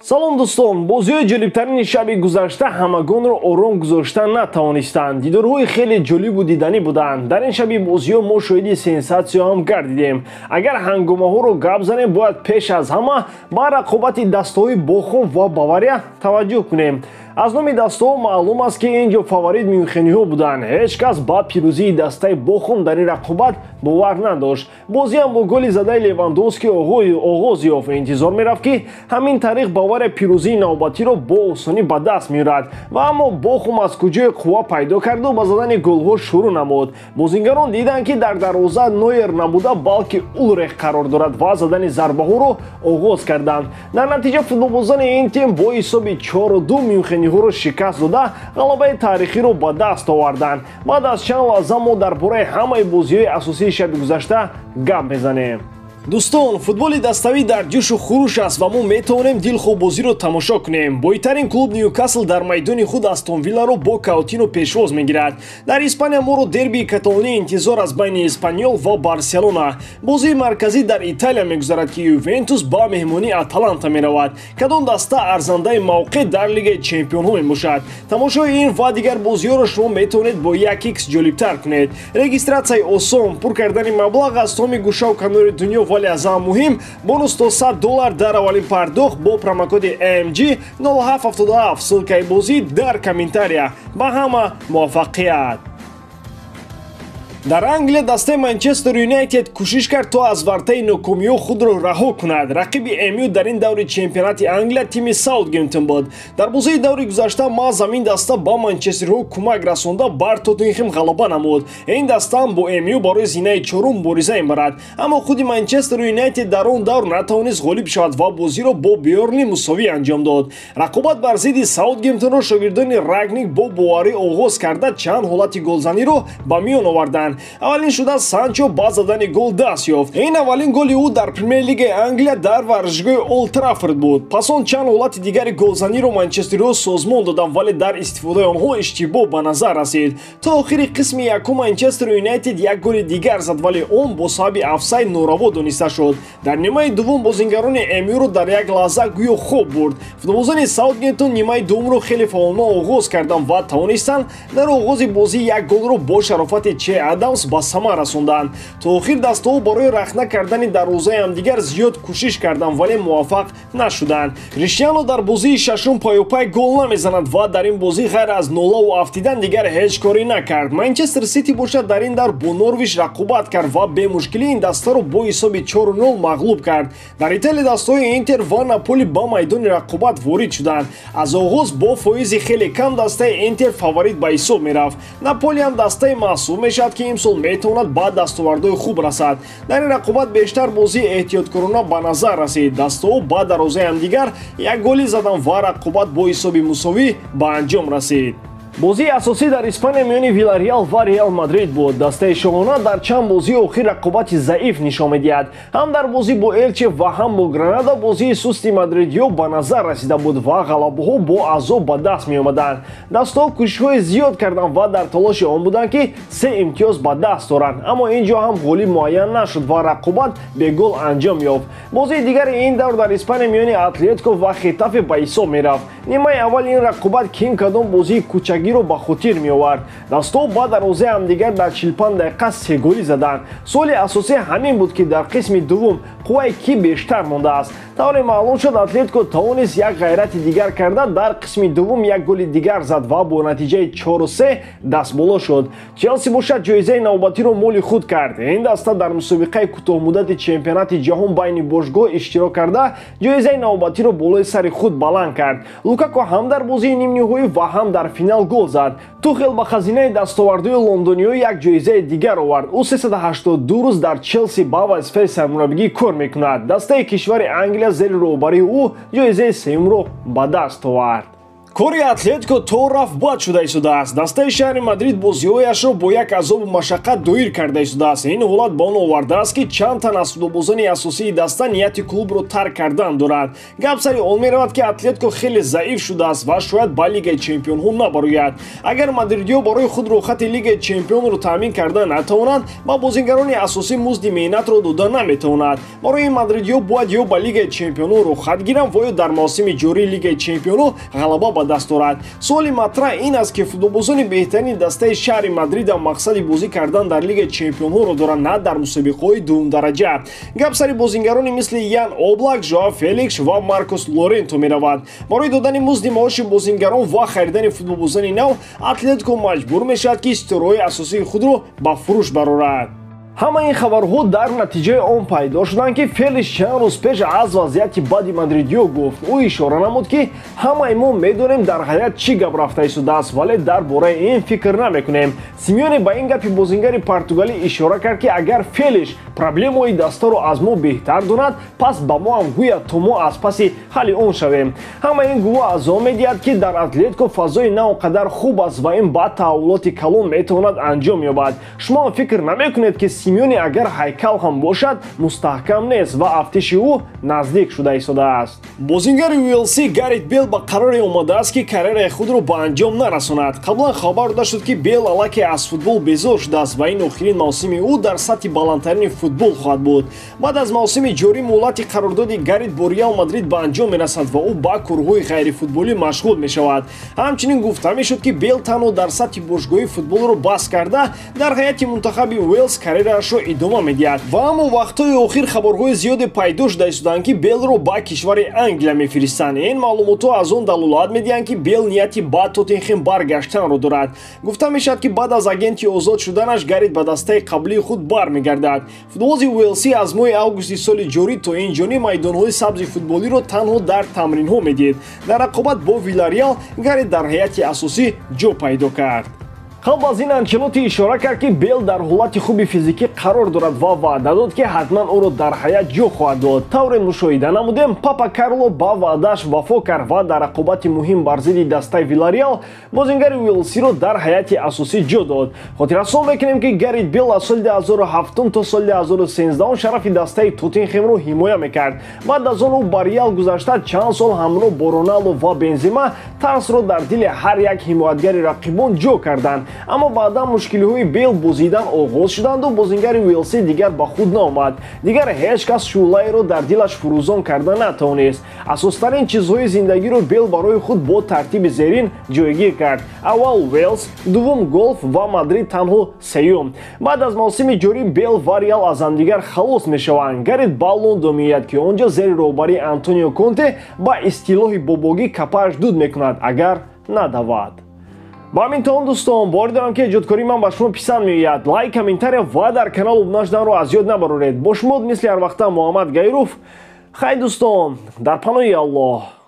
Салом дӯстон, бозиҳои ҷолибтарини шаби гузашта ҳамагонро ором гузошта натавонистанд. Дидорҳои хеле ҷолибу диданӣ буданд. Дар ин шаби бозиҳо мо шоҳиди сенсатсия ҳам гардидем. Агар ҳангомаҳоро гап занем, бояд пеш аз ҳама ба рақобати дастаҳои Бохум ва Бавария таваҷҷӯҳ кунем. Аз номи дастаҳо маълум аст, ки ин ҷо фаворит мюнхениҳо буданд. Ҳеҷ кас ба пирӯзии дастаи Бохум дар ин рақобат бовар надошт. Бозиам бо голи задаи Левандовски оғоз ёфт. Интизор мерафт, ки ҳамин тариқ Бавария пирӯзии навбатиро бо осонӣ ба даст меорад. Ва аммо Бохум аз куҷое қувва пайдо карду ба задани голҳо шурӯъ намуд. Бозингарон диданд, ки дар дарвоза Нойер набуда, балки Улрех қарор дорад ва задани зарбаҳоро оғоз карданд. Дар натиҷа футболбозони ин тим бо ҳисоби 4-2 мюнхениҳоро шикаст дода, ғалабаи таърихиро ба даст оварданд. Баъд аз чанд лаҳза мо дар бораи ҳамаи бозиҳои асосии шаби гузашта гап мезанем. Дӯстон, футболи даставӣ дар ҷӯшу хуруш аст ва мо метавонем дилхоҳ бозиро тамошо кунем. Бойтарин клуб Ньюкасл дар майдони худ Астон Вилларо бо Каутино пешвоз мегирад. Дар Испания моро дербии Каталония интизор аз байни Эспаньол ва Барселона. Бозии марказӣ дар Италия мегузарад, ки Ювентус ба меҳмонии Аталанта меравад. Кадом даста арзандаи мавқеъ дар Лигаи чемпионҳо мебошад? Тамошои ин ва дигар бозиҳоро шумо метавонед бо 1x ҷолибтар кунед. Регистратсияи осон, пур кардани маблағ аз томи гӯшаву канори дунё, вале аз ҳама муҳим бонус то $100 дар аввалин пардохт бо промокоди AMG 0777. Ссылкаи бозӣ дар комментария. Ба ҳама муваффақият! Дар Англия дастаи Манчестер Юнайтед кӯшиш кард, то аз вартаи нокомиҳо худро раҳо кунад. Рақиби МЮ дар ин даври чемпионати Англия тими Саутгемптон буд. Дар бозии даври гузашта маҳз ҳамин даста ба манчестерҳо кӯмак расонда, бар Тоттенхем ғалаба намуд. Ин даста ҳам бо МЮ барои зинаи чорум мубориза мебарад. Аммо худи Манчестер Юнайтед дар он давр натавонист ғолиб шавад ва бозиро бо Бёрнли мусовӣ анҷом дод. Рақобат бар зидди Саутгемптонро шогирдони Рангник бо боварӣ оғоз карда, чанд ҳолати голзаниро ба миён оварданд. Аввалин шуда Санчо ба задани гол даст ёфт. Ин аввалин голи ӯ дар Премер-лигаи Англия дар варзишгоҳи Олд Траффорд буд. Пас он чанд ҳолати дигари голзаниро манчестериҳо созмон доданд, вале дар истифодаи онҳо иштибоҳ ба назар расид. То охири қисми якум Манчестер Юнайтед як голи дигар зад, вале он бо сабаби офсайд нораво дониста шуд. Дар нимаи дуввум бозингарони МЮро дар як лаҳза гӯё хоб бурд. Футболбозони Саутгемптон нимаи дуввумро хеле фаъолона оғоз карданд ва тавонистанд дар оғози бозӣ як голро бо шарофати Че Адамс ба самар расонданд. То охир дастаҳо барои рахна кардани дарвозаи ҳамдигар зиёд кӯшиш карданд, вале муваффақ нашуданд. Криштиано дар бозии шашум паёпай гол намезанад ва дар ин бозӣ ғайр аз нолаву афтидан дигар ҳеҷ корӣ накард. Манчестер Сити бошад, дар ин давр бо Норвич рақобат кард ва бемушкилӣ ин дастаро бо ҳисоби 4-0 мағлуб кард. Дар Италия дастаҳои Интер ва Наполи ба майдони рақобат ворид шуданд. Аз оғоз бо фоизи хеле кам дастаи Интер фаворит ба ҳисоб мерафт. Наполи ҳам дастаи маҳсуб мешавад, ки имсол метавонад ба дастовардҳои хуб расад. Дар ин рақобат бештар бозии эҳтиёткорона ба назар расид. Дастаҳо ба дарвозаи ҳамдигар як голӣ заданд ва рақобат бо ҳисоби мусовӣ ба анҷом расид. Бозии асосӣ дар Испания миёни Вилареал ва Реал Мадрид буд. Дастаи шоҳона дар чанд бозии охир рақобати заиф нишон медиҳад. Ҳам дар бозӣ бо Элче ва ҳам бо Гранада бозии сусти мадридиё ба назар расида буд ва ғалабаҳо бо азоб ба даст меомаданд. Дастаҳо кӯшишҳои зиёд карданд ва дар талоши он буданд, ки се имтиёз ба даст оранд, аммо ин ҷо ҳам ғолиб муайян нашуд ва рақобат бегол анҷом ёфт. Бозии дигари ин давр дар Испания миёни Атлетико ва Хетафе ба ҳисоб мерафт. Нимаи аввали ин рақобат ким кадом бозии кӯчагиро ба хотир меовард. Дастаҳо ба дарвозаи ҳамдигар дар 45 дақиқа се голӣ заданд. Суоли асосӣ ҳамин буд, ки дар қисми дуввум қувваи кӣ бештар мондааст. Тавре маълум шуд, Атлетико тавонист як ғайрати дигар карда, дар қисми дуввум як голи дигар зад ва бо натиҷаи 4-3 дастболо шуд. Челси бошад, ҷоизаи навбатиро моли худ кард. Ин даста дар мусобиқаи кӯтоҳмуддати чемпионати ҷаҳон байни бошгоҳ иштирок карда, ҷоизаи навбатиро болои сари худ баланд кард. Лукако ҳам дар бозии нимниҳоӣ ва ҳам дар финал гол зад. Тухел ба хазинаи дастовардҳои лондониҳо як ҷоизаи дигар овард. Ӯ 382 рӯз дар Челси ба вазифаи сармураббигӣ кор мекунад. Дастаи кишвари Англия зери роҳбарии ӯ ҷоизаи сеюмро ба даст овард. Кори Атлетико то рафт бад шуда истодааст. Дастаи шаҳри Мадрид бозиҳояшро бо як азобу машаққат доир карда истодааст. Ин ҳолат ба он овардааст, ки чанд тан аз футболбозони асосии даста нияти клубро тарк кардан дорад. Гап сари он меравад, ки Атлетико хеле заиф шудааст ва шояд ба Лигаи чемпионҳо набарояд. Агар мадридиҳо барои худ роҳхати Лигаи чемпионро таъмин карда натавонанд, ба бозингарони асосӣ музди меҳнатро дода наметавонад. Барои ин мадридиҳо бояд ё ба Лигаи чемпионҳо роҳхат гиранд ва ё дар мавсими ҷории Лигаи чемпионҳо ғалаба ба даст дорад. Суоли матраҳ ин аст, ки футболбозони беҳтарини дастаи шаҳри Мадрид мақсади бозӣ кардан дар Лигаи чемпионҳоро доранд, на дар мусобиқаҳои дуюмдараҷа. Гап сари бозингарони мисли Ян Облак, Жоао Феликс ва Маркос Лоренто меравад. Барои додани музди маоши бозингарон ва харидани футболбозони нав, Атлетико маҷбур мешавад, ки ситораҳои асосии худро ба фурӯш барорад. Ҳама ин хабарҳо дар натиҷаи он пайдо шуданд, ки Феликс чанд рӯз пеш аз вазъияти бади мадридиё гуфт. Ӯ ишора намуд, ки ҳамаи мо медонем дар ҳаят чӣ гап рафта истодааст, вале дар бораи ин фикр намекунем. Симеоне ба ин гапи бозингари португалӣ ишора кард, ки агар Феликс проблемаҳои дастаро аз мо беҳтар донад, пас ба мо ҳам гӯяд, то мо аз паси ҳалли он шавем. Ҳама ин гувоҳ аз он медиҳад, ки дар Атлетико фазои на он қадар хуб аст ва ин ба таҳаввулоти калон метавонад анҷом ёбад. Шумо ҳам фикр намекунед, ки Симеоне агар ҳайкал ҳам бошад, мустаҳкам нест ва афтиши ӯ наздик шуда истодааст. Бозингари Уэлси Гарет Бел ба қароре омадааст, ки карьераи худро ба анҷом нарасонад. Қаблан хабар дода шуд, ки Бел аллакай аз футбол безор шудааст ва ин охирин мавсими ӯ дар сатҳи баландтарини футбол хоҳад буд. Баъд аз мавсими ҷорӣ муҳлати қарордоди Гарет бо Реал Мадрид ба анҷом мерасад ва ӯ ба корҳои ғайрифутболӣ машғул мешавад. Ҳамчунин гуфта мешуд, ки Бел танҳо дар сатҳи бошгоҳии футболро бас карда, дар ҳайати мунтахаби Уэлс карьераашро идома медиҳад. Ва аммо вақтҳои охир хабарҳои зиёде пайдо шуда истоданд, ки Белро ба кишвари Англия мефиристанд. Ин маълумотҳо аз он далолат медиҳанд, ки Бел нияти ба Тоттенхем баргаштанро дорад. Гуфта мешавад, ки баъд аз агенти озод шуданаш Гарет ба дастаи қаблии худ бармегардад. Футболбози Уэлси аз моҳи августи соли ҷорӣ то ин ҷониб майдонҳои сабзи футболиро танҳо дар тамринҳо медид. Дар рақобат бо Вилареал Гарет дар ҳайати асосӣ ҷо пайдо кард. Қабл аз ин Анчелотти ишора кард, ки Бел дар ҳолати хуби физикӣ қарор дорад ва ваъда дод, ки ҳатман ӯро дар ҳаят ҷо хоҳад дод. Тавре мушоҳида намудем, Папа Карло ба ваъдааш вафо кард ва дар рақобати муҳим бар зидди дастаи Вилареал бозингари Уэлсиро дар ҳайати асосӣ ҷо дод. Хотиррасон мекунем, ки Гарет Бел аз соли 2007 то соли 2013 шарафи дастаи Тоттенхемро ҳимоя мекард. Баъд аз он ӯ ба Реал гузашта чанд сол ҳамроҳ бо Роналдо ва Бензема тарсро дар дили ҳар як ҳимоятгари рақибон ҷо карданд. Аммо баъдан мушкилиҳои Бел бозидан оғоз шуданду бозингари Уэлси дигар ба худ наомад. Дигар ҳеҷ кас шӯълаеро дар дилаш фурӯзон карда натавонист. Асостарин чизҳои зиндагиро Бел барои худ бо тартиби зерин ҷойгир кард. Аввал Уэлс, дуввум голф ва Мадрид танҳо сеюм. Баъд аз мавсими ҷорӣ Бел ва Реал аз ҳамдигар халос мешаванд. Гарет ба Лондон меояд, ки он ҷо зери роҳбарии Антонио Конте ба истилоҳи бобогӣ капааш дуд мекунад, агар надавад. Ба ҳамин то он дӯстон, боварӣ дорам, ки эҷодкории ман ба шумо писанд меояд. Лайк, комментария ва дар канал обуна шуданро аз ёд набароред. Бо шумо мисли ҳар вақта Муҳаммад Гаиров. Хай дӯстон, дар паноҳи Аллоҳ.